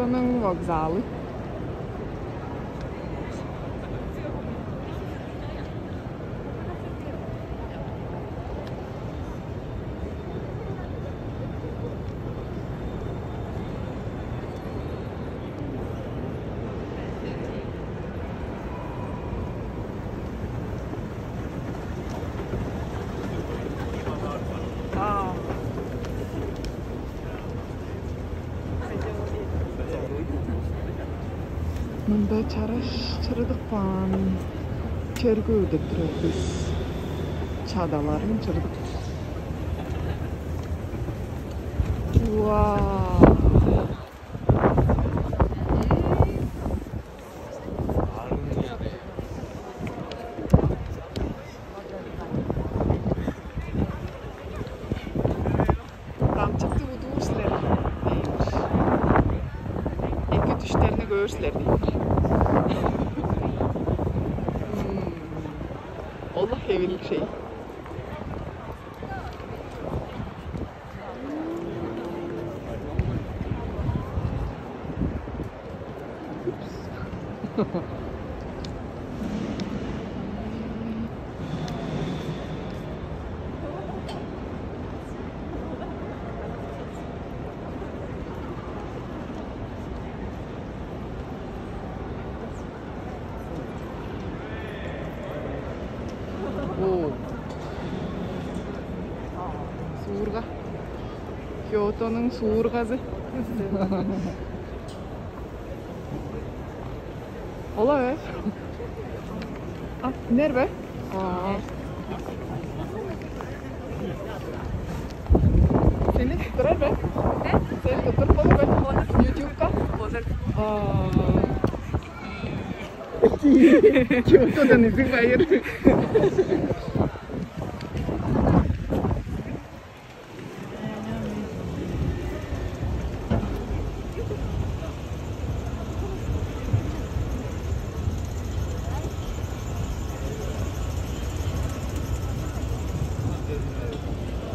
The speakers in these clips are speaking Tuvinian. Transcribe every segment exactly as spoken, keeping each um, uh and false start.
Кётоның вокзалы. Мында чараш чырыдып каан черге өдеп турар бис. Чадаларын чырыдып. Вау! Дамчыктыг удуур силер дээш. Эки дүштерни көөр силер дээш. Ол хевирлиг шей. Оо. Суурга. Киотоның суургазы. Ола бе? А, үнер бе? А. Сени туттурар бе? Сени туттуруп болур бе? Ютубка? Болур. А. Киотодан изиг байыр.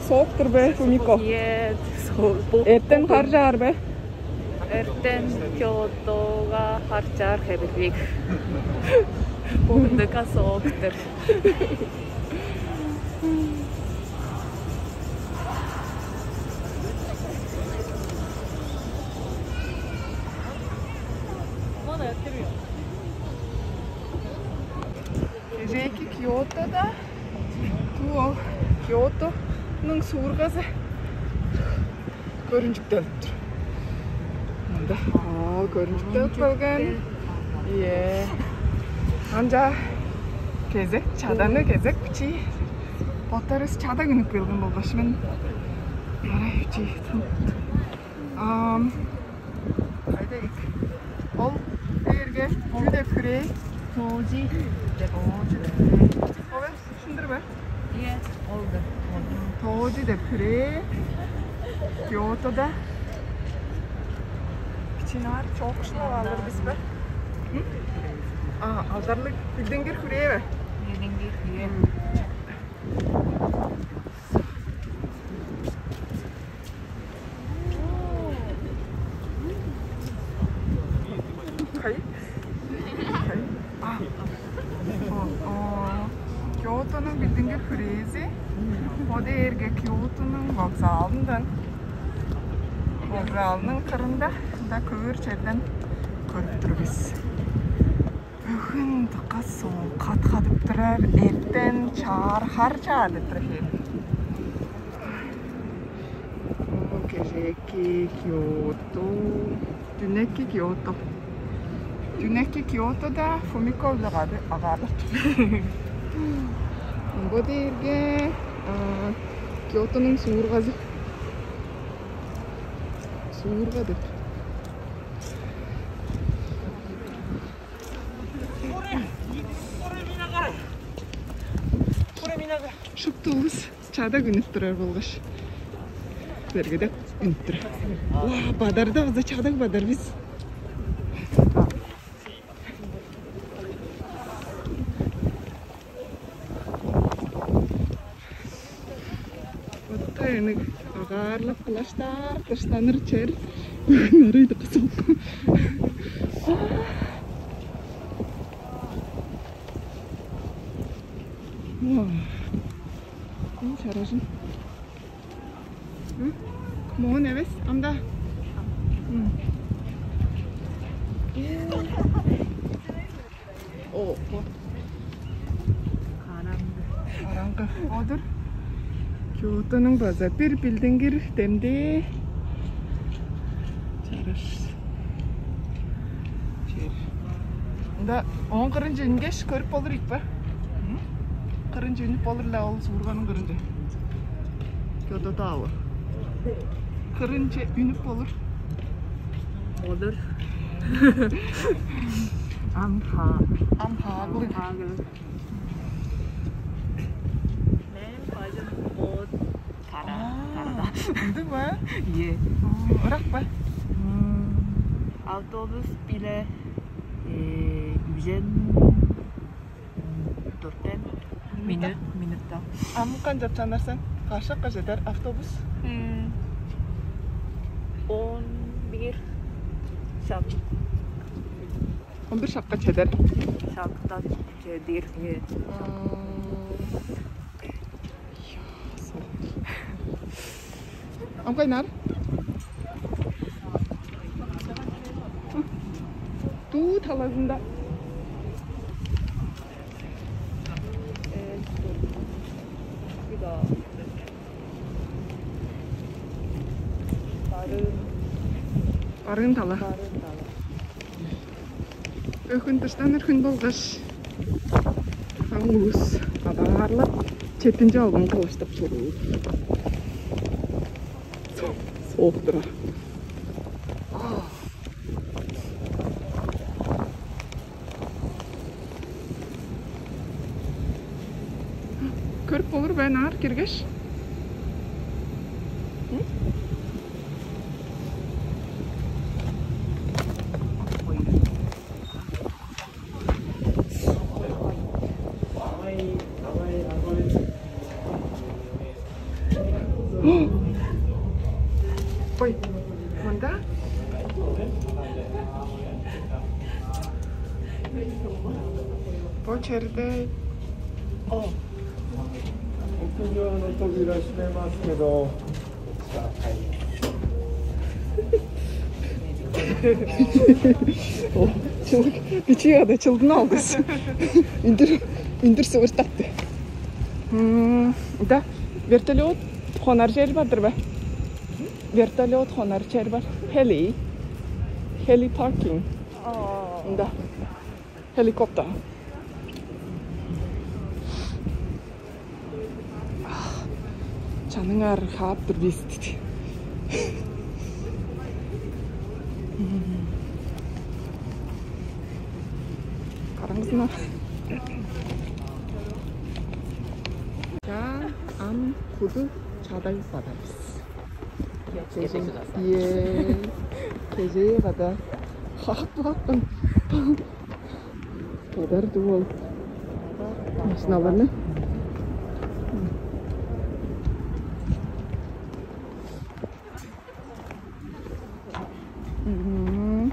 Сооктур бе, Фумико? Нет, соо-, бо-, эртен бо-, хар чаар бе? Эртен Киотога хар чаар хевирлиг. Бо ындыг-ла сооктур. Кежээки Киотода, туу ол Киотонуң суургазы көрүнчүктелип тур. Мында. Оо, көрүнчүктелип келген. Ийе. Анча кезек, чаданы кезек бичии. Боттарывыс чадаг үнүп келген болгаш мен арай бичии тынып. Ам, кайда ийик? Ол дээрге чүү деп хүрээ? Тоожи деп. Тоожи деп хүрээ. Ол Шындыр бе? Ийе, ол-дур. Тоожи деп хүрээ. Киотода. Кичинаары чоокшулап алыр бис бе? М? А, алдарлыг билдингир хүрээ бе? Билдингир хүрээ. М. Кайы? Кайы? А. О, о. Киотонуң билдингир хүрээзи. Бо дээрге Киотонуң вокзалындан. Вокзалының кырында, мында көөр черден көрүп тур бис. Бөгүн дыка соол, кат-кадып турар, эртен чаар, хар чаар деп турар хевирлиг. О, кежээки Киото, дүнеки Киото. Дүнеки Киотода Фумико-биле кады агаарлап тур. Бо дээрге, а, Киотонуң суургазы. Суурга деп. Шупту улус чадаг үнүп турар болгаш. Бергеде үнүп тур. Уа, бадарда база чадаг бадар бис. Отта эник агаарлап кылаштаар, дыштаныр чер. Бүгүн арай дыкыс Вау. М, чаражын. М? Моон эвес, анда. М. О, о. Караңгы. Караңгы. Одур. Киотоның база бир билдингир демдээ. Чараш. Чер. Ында оон кырынче үнгеш көрүп болур ийик бе? М? Кырынче үнүп болур-ла ол суурганың кырынче. Киото таавы. Кырынче үнүп болур. Одур. Амха. Амхаглыг. Амхаглыг. Мен бажым от. Тара. Аа, тарада. Ындыг ба? Ие. Ырак ба? М, автобус биле, э, үжен дөрттен. Минут, минутта. Ам канчап чанар сен? Кашакка чедер автобус? М, он бир шак. Он бир шакка чедер. Шакта чедир. Ие. М. Ам кайнаар? Дуу талазында. Барыын. Барыын тала. Барыын тала. Бөгүн дыштаныр хүн болгаш ам улус адаарлап, четтинче алган кылаштап чоруур. Сооктура. Көрүп болур бе, ынаар киргеш? М? Ой, мында? Бо черде. О. О, чылык бичии ада чылдын алдыс. Үндүр, үндүр сывыртатты. М, да, вертолет хонар чер бар-дыр бе? Вертолет хонар чер бар. Хели. Хели паркинг. Да. Хеликоптер. Чаныңар хаап тур бис, диди. Караңгызына. Чаа, ам куду чадаг бадавыс. Кежээ, ие, кежээ бада. Хаап-хаапкан. Бадар дуу ол. Машиналарны. Мгм.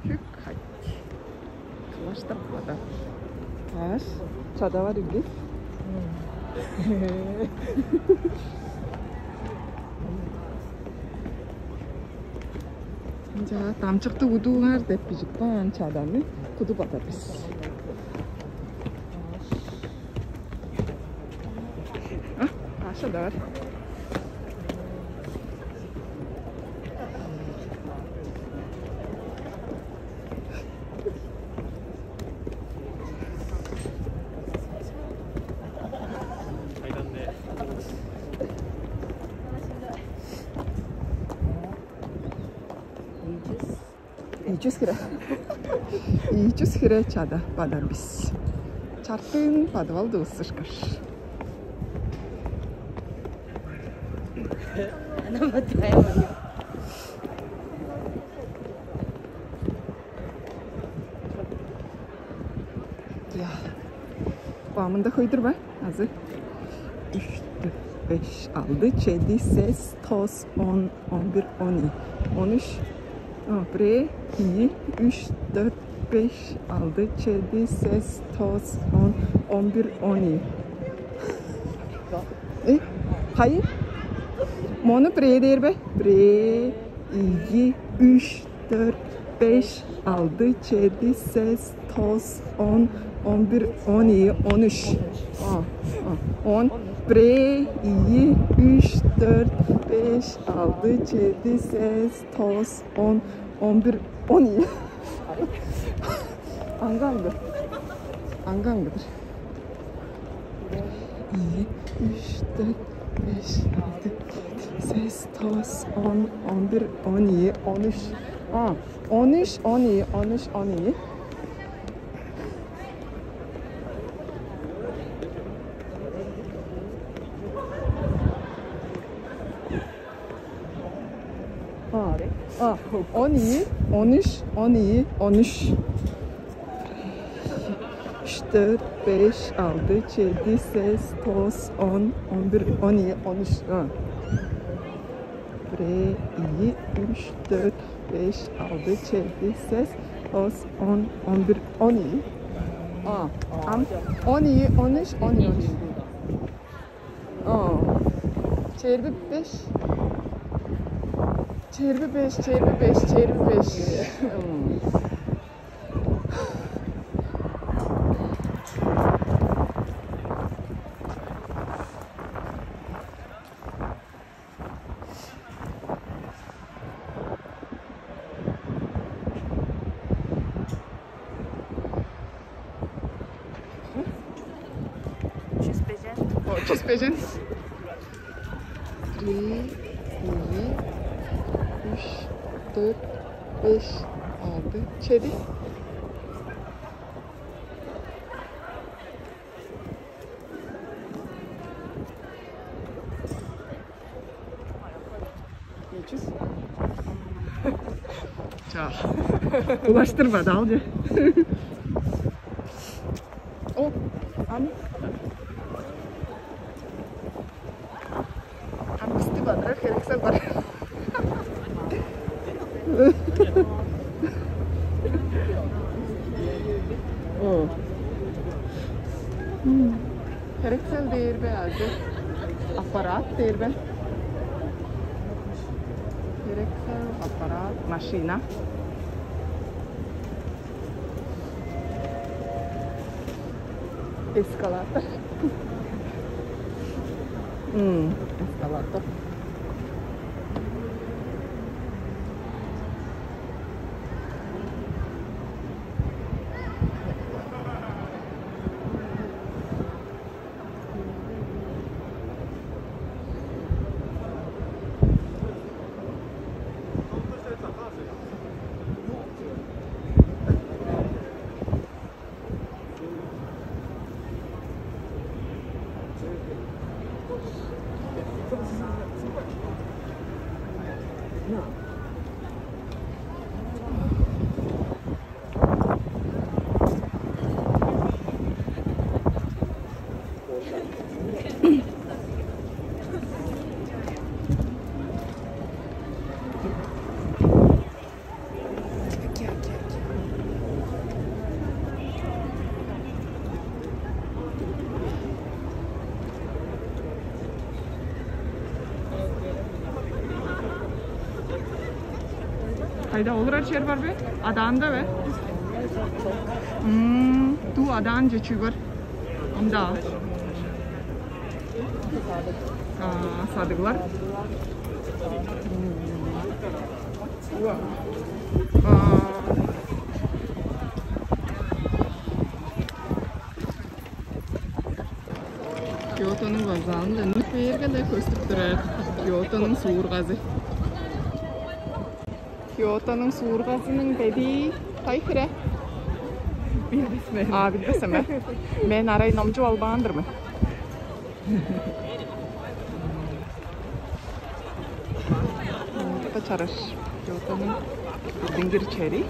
Хүк хайт. Кылаштап кылада. Аш, чадавар үгүс. Ынча дамчыктыг удууңар деп бижип каан чаданы кудуп ада бис. А, Паша да бар. Ичис хире. Ичис хире чада бадар бис. Чартыын бадып алды ысышкаш. Ана матывая мою. Я. Бамында хөйдүр ба? Азы. Үштү. беш, алды, чеди, сес, тос, он, он бир, он ийи, он үш. О, бир, ийи, үш, дөрт, беш, алды, чеди, сес, тос, он, он бир, он ийи. Э, хайы? Мону бир дээр бе? Бир, ийи, үш, дөрт, беш, алды, чеди, сес, тос, он, он бир, он ийи, он үш. А, а, он. Бир, ийи, үш, дөрт, беш, алды, чеди, сес, тос, он, он бир, он ийи. Аңгы-аңгы. Аңгы-аңгыдыр. Ийи, үш, дөрт, беш, алды, чеди, сес, тос, он, он бир, он ийи, он үш. А, он үш, он ийи, он үш, он ийи. А, а, он ийи, он үш, он ийи, он үш. Үш, дөрт, беш, алды, чеди, сес, тос, он, он бир, он ийи, он үш. А. Бир, ийи, үш, дөрт, беш, алды, чеди, сес, тос, он, он бир, он ийи. А, ам он ийи, он үш, он ийи, он үш. О, чээрби беш. Чээрби беш, чээрби беш, чээрби беш. М. Чүс бежен. О, чүс бежен. Бир, ийи, үш, дөрт, беш, алды, чеди. Чүс. Чаа. Улаштырбады ал же. О, ам. Ам исти бадырар, херексел бар. О. М. Херексел дээр бе азы аппарат дээр бе? Херексел, аппарат, машина. Эскалатор. М, эскалатор. Кайда олурар чер бар бе? Адаанда бе? М, дуу адаан же чүү бар? Ында. А, садыглар. А. Киотоның вокзалында үнүп бээрге-ле көстүп турар. Киотоның суургазы. Киотоның суургазының бедии кайы хире? Билбес мен. А, билбес мен. Мен арай номчуп албаан-дыр мен. Мурта чараш. Киотоның билдингир чери.